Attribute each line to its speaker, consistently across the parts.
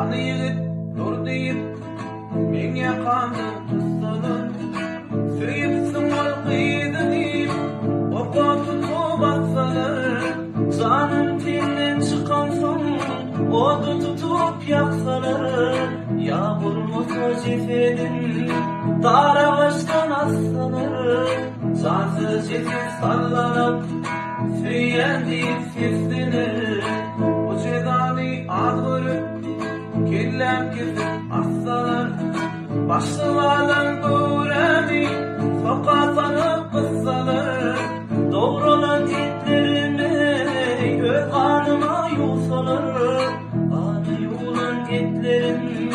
Speaker 1: Hany ýigit, dur diýip, meň ýakamdan tutsalar, Söýüpsiň ol gyzy diýip, oka tutup atsalar, Janym tenden çykansoň, oda tutup ýaksalar, Ýa bolmasa jesedim dar agaçdan assalar, Jansyz jeset sallanyp, söýýän diýip seslener. Bu jezany az görüp, kelläm kesip atsalar, Başsyz galan göwrämi soka salyp gyssalar, Dogralan etlerimi öz ganyma ýuwsalar, Gana ýuwlan etlerim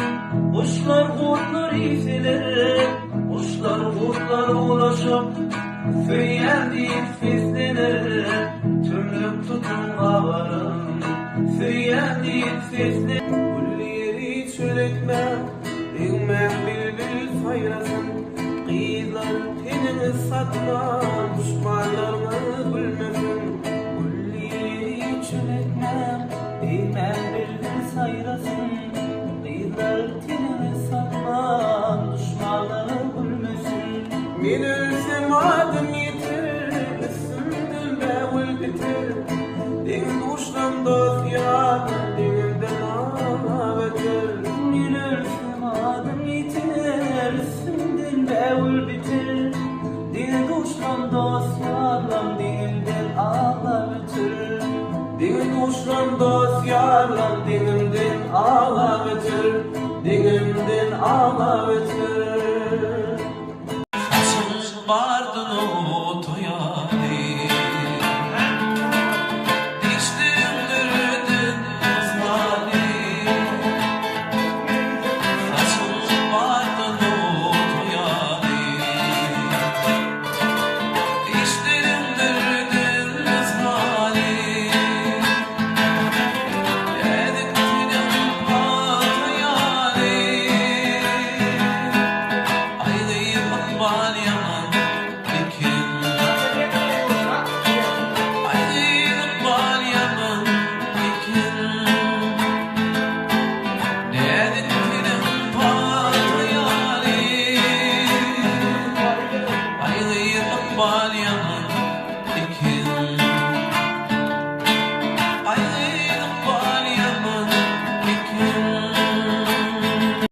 Speaker 1: guşlar, gurtlar iýseler, Guşlar, gurtlar ulaşyp, söýýän diýip seslener, Tümlük tutun gabaryn, söýýän diýip seslener. Gülli ýeri çöl etme, degmän bilbil saýrasyn, Gyzlar teniňi satma, duşmanlaryňyz gülmesin.
Speaker 2: Gülli ýeri çöl etme, degmän bilbil saýrasyn, Gyzlar teniňi satma, duşmanlaryň gülmesin.
Speaker 1: Men ölsem adym ýiter, üstümden bägül biter, Deň-duşlam dost-ýarym deňimden ala beter.
Speaker 2: Men ölsem adym ýiter, üstümden bägül biter, Deň-duşlam dost-ýarlam deňimden ala beter.
Speaker 1: Deň-duşlam dost-ýarlam deňimden ala beter, Deňimden ala beter.